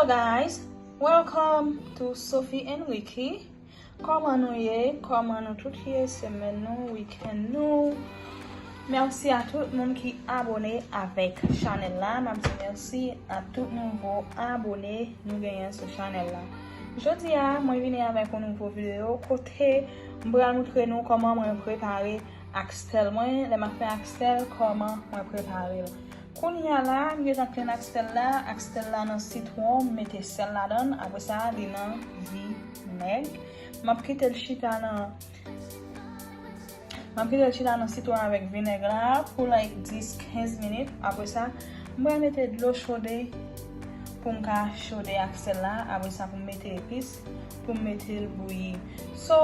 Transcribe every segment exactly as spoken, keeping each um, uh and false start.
Guys, welcome to Sophie and Ricky. Kòman nou ye? Kòman nou tout ye? Semèn nou, weekend nou? Mèsi a tout moun ki abone avèk chanèl la. M ap di mèsi a tout nouvo abone nou genyen sou chanèl la. Jodi a, mwen vini avèk yon nouvo videyo kote m pral moutre nou kòman mwen prepare akstèl mwen. Lè m ap fè akstèl, kòman mwen prepare l. Kounye a la, m gentan plenn akstèl la. Akstèl la nan sitwon, m mete sèl ladan l. Apre sa, li nan vinèg. M ap kite l chita nan, m ap kite l chita nan sitwon avèk vinèg la pou, like, dis, kenz minit. Apre sa, m pral mete dlo chode pou m ka chode akstèl la. Apre sa, pou m mete epis, pou m mete l bouyi. So,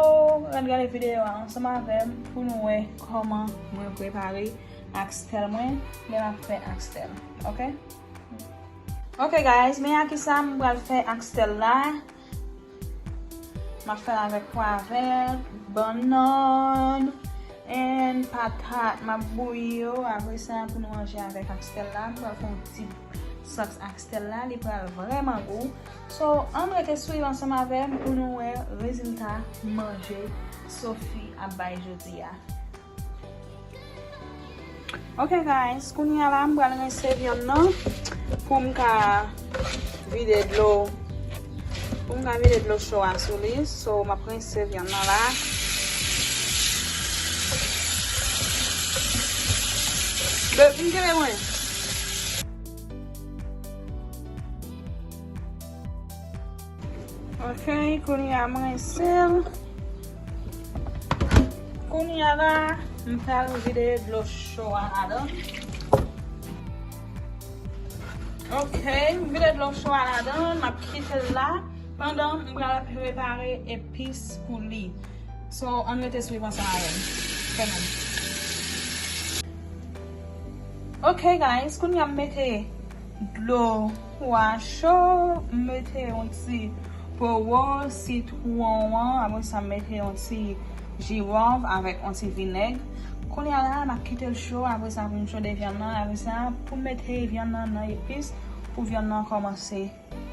rete gade videyo a ansanm avè m pou nou wè kòman mwen prepare akstèl mwen, lè m ap fè akstèl. Oke? Oke, guys, men a kisa m pral fè akstèl la. M ap fè l avèk pwa vèt, bannann, and patat. M ap bouyi yo. Apre sa, pou nou manje avèk akstèl la, m pral fè yon ti sòs akstèl la. Li pral vrèman gou. So, ann rete swiv ansanm avè m pou nou wè rezilta manje Sophie ap bay jodi a. Ok, guys, kounye a la, m pral rense vyann nan pou m ka vide dlo, pou m ka vide dlo cho a sou li. So, m ap rense vyann nan la. Babe, vin kenbe mwen. Ok, kounye a m rense l. Kounye a la, m pral vide dlo cho a ladan. Ok, m vide dlo cho a ladan, m ap kite l la pandan m pral prepare epis pou li. So, ann rete swiv ansanm avè m. Kanmenm. Ok, guys, kounye a m mete dlo a cho, m mete yon ti powo, sitwon an, apre sa m mete yon ti jiwòv avèk yon ti vinèg. Kounye a la, m ap kite l cho, apre sa pou m chode vyann nan, apre sa pou m mete vyann nan nan epis, pou vyann nan kòmanse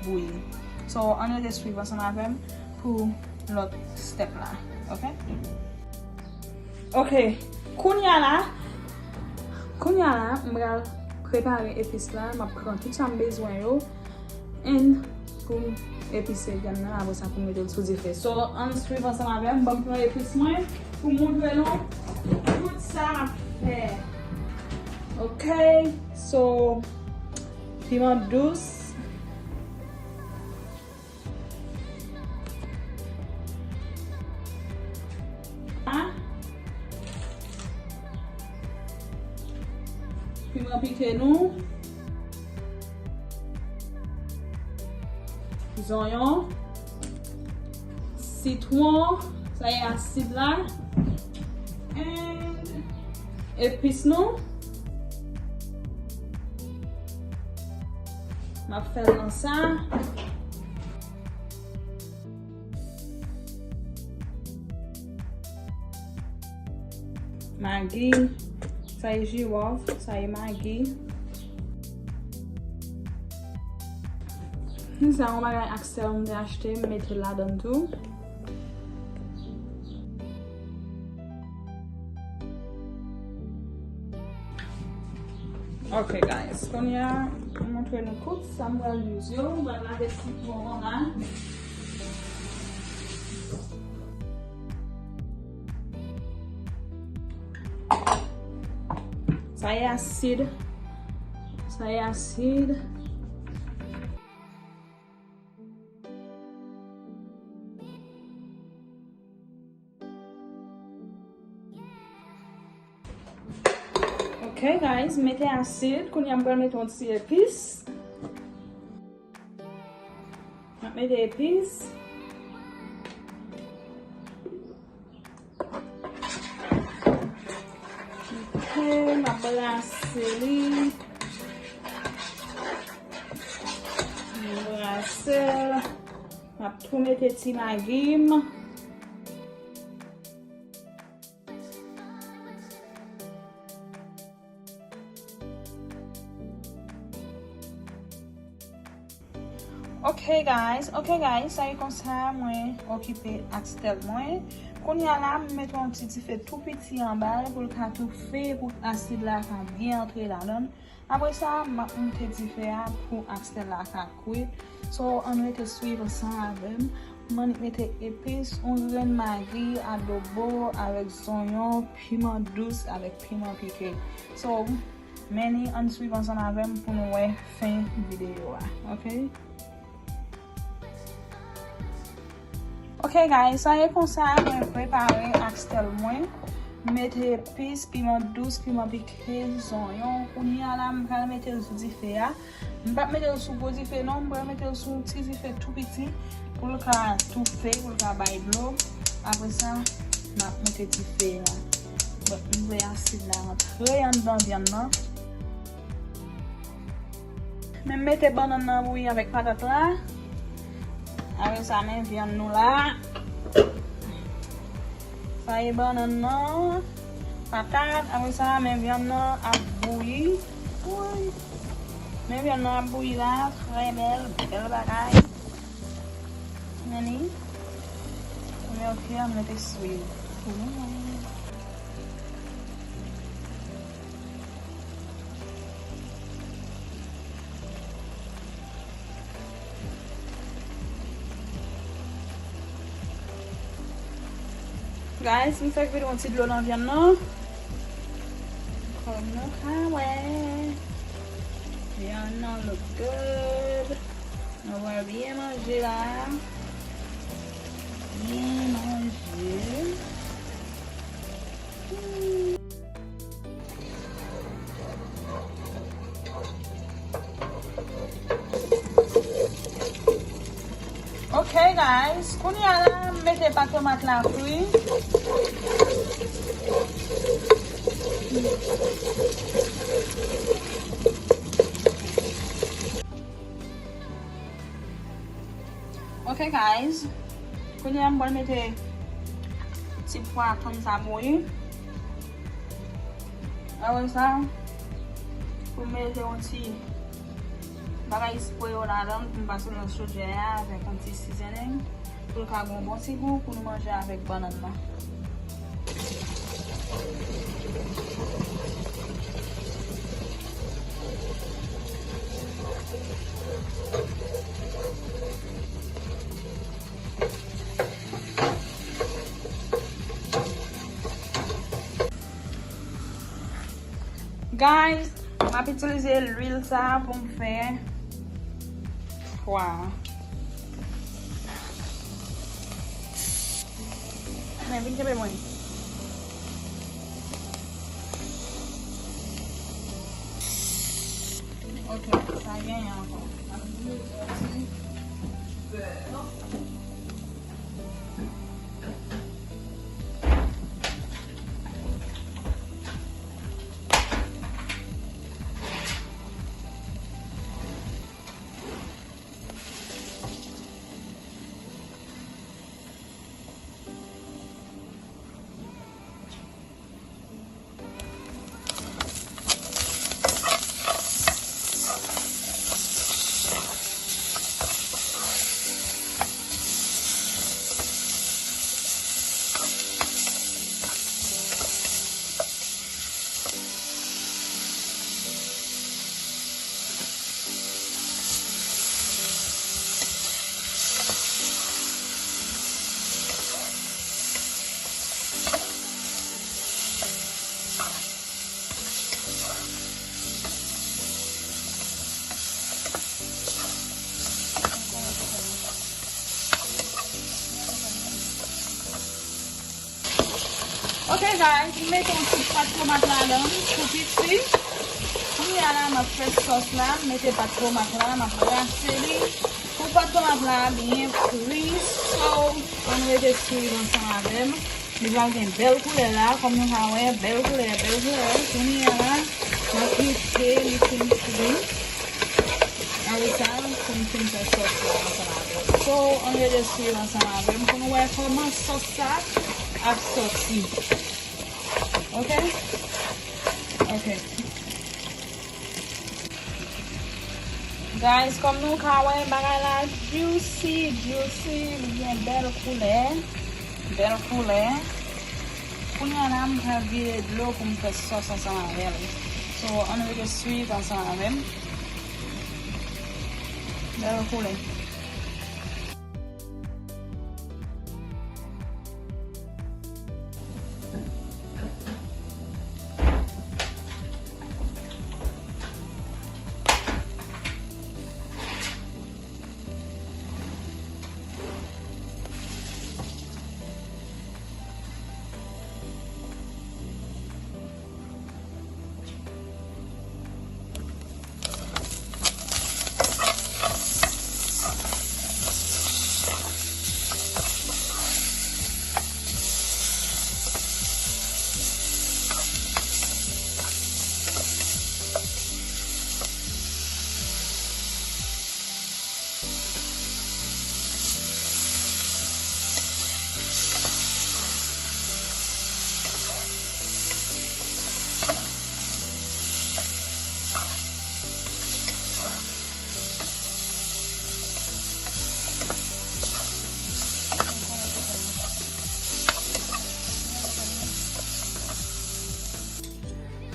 bouyi. So, ann rete swiv ansanm avè m pou lòt step la, ok? Ok, kounye a la, kounye a la, m pral prepare epis la, m ap pran tout sa m bezwen yo, and pou m epise vyann nan, apre sa pou m mete l sou dife. So, ann swiv ansanm avè m, ban m pran epis mwen pou m montre nou tout sa m ap fè. Ok, so, piman dous. Piman pike nou. Zonyon. Sitwon. Sa e asid la. And epis nou. M ap fè l nan sa. Magi. Sa e jiwòv, sa e magi. Sa yon bagay ak sèl m te achte, m mete l ladan l tou. Ok, guys, kounye a, m montre nou tout sa m pral use yo. M pral lave sitwon an la. Sa e asid. Sa e asid. Ok, guys, mete asid. Kounye a m pral mete yon ti epis. M ap mete epis. Ok, m ap brase li. M brase l. M ap tou mete ti magi m. Ok guys, ok guys, sa e konsa mwen okipe ak stèl mwen. Kounye a la, m mete yon ti dife tou piti anba l pou l ka toufe, pou asid la ka byen antre ladan l. Apre sa, m ap moute dife a pou ak stèl la ka kwit. So, ann rete swiv ansanm avè m. M annik mete epis, yon grenn magi, adobo, avèk zonyon, piman dous, avèk piman pike. So, men li, ann swiv ansanm avè m pou nou wè fen videyo a, ok? Ok guys, sa e konsa mwen prepare ak stèl mwen. M mete epis, piman dous, piman pike, zonyon. Kounye a la, m pral mete l sou dife a. M p ap mete l sou gwo dife non, m pral mete l sou yon ti dife tou piti pou l ka toufe, pou l ka bay dlo. Apre sa, m ap mete dife a. Bon, m vle asid la rantre anndan vyann nan. Men m mete bannann nan bouyi avèk patat la. Apre sa, men vyann nou la. Sa e bannann nan, patat. Apre sa, men vyann nan ap bouyi. Woy. Men vyann nan ap bouyi la, trè bèl, bèl bagay. Men li. Premye okè, ann rete swiv. Guys, m fèk vide yon ti dlo nan vyann nan. Kòm nou ka wè, vyann nan look good. Nou pral byen manje la. Byen manje. Ok guys, kounye a la m mete pat tomat la fri. Ok guys, kounye a m pral mete ti pwa tann sa bouyi. Apre sa, pou m mete yon ti bagay spray yo ladan l, pou m pase nan chodyè a avèk yon ti seasoning, pou l ka gen yon bon ti gou pou nou manje avèk bannann nan. Guys, m ap itilize lwil sa a pou m fè pwa a. Men, vin kenbe mwen. Ok, sa genyen ankò. Ok guys, m mete yon ti pat tomat ladan l, tou piti. Kounye a la, m ap fè sòs la, m mete pat tomat la, m ap brase li. Pou pat tomat la byen fri, so, ann rete swiv ansanm avè m. Li pral gen bèl koulè la, kòm nou ka wè, bèl koulè, bèl koulè. Kounye a la, m ap kite li fin fri. Apre sa, pou m fin fè sòs la ansanm avè l. So, ann rete swiv ansanm avè m pou nou wè kòman sòs sa ap sòti. Ok? Ok. Guys, kòm nou ka wè, bagay la juicy, juicy, li gen bèl koulè, bèl koulè. Kounye a la, m pral vire dlo pou m fè sòs ansanm avè l. So, ann rete swiv ansanm avè m. Bèl koulè.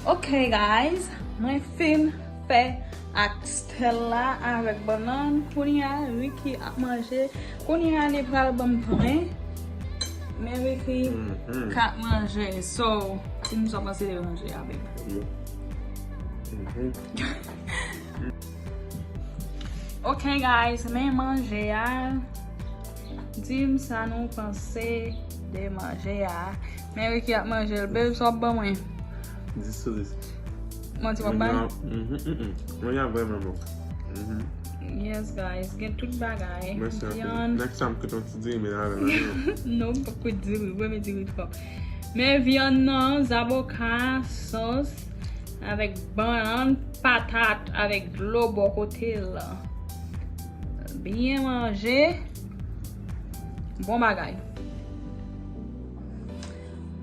Ok, guys, mwen fin fè ak Stella avèk bannann. Kounye a, Ricky ap manje. Kounye a, li pral ban m tan, en. Men Ricky Mhm. k ap manje. So, di m sa w panse de manje a, babe. Mhm. Ok, guys, men manje a. Di m sa nou panse de manje a. Men Ricky ap manje l. Babe, sa w ap ban mwen? Dis sou dis. Manti w ap bay? Manje a, mhm, mm, mm. Manje a vrèman bon. Mhm. Yes, guys. Gen tout bagay. Mèsi anpil. Vyann. Next time, kote yon ti diri, men avè l. Non, m pa kout diri. Mwen men diri twòp. Men vyann nan, zaboka, sòs, avèk bannann, patat, avèk dlo bò kote l. Byen manje. Bon bagay.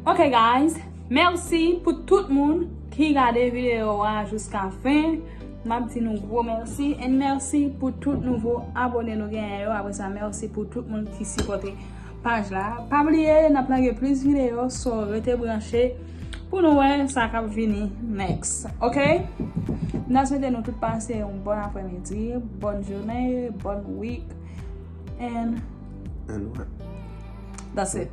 Ok, guys. Mèsi pou tout moun ki gade videyo a jiska fen. M ap di nou gwo mèsi. And mèsi pou tout nouvo abone nou genyen yo. Apre sa, mèsi pou tout moun ki sipòte paj la. Pa bliye, n ap lage plis videyo, so rete branche pou nou wè sa k ap vini next. Ok? M ta swete nou tout pase yon bon aprèmidi, bòn jounen, bòn week, and And what? That's it.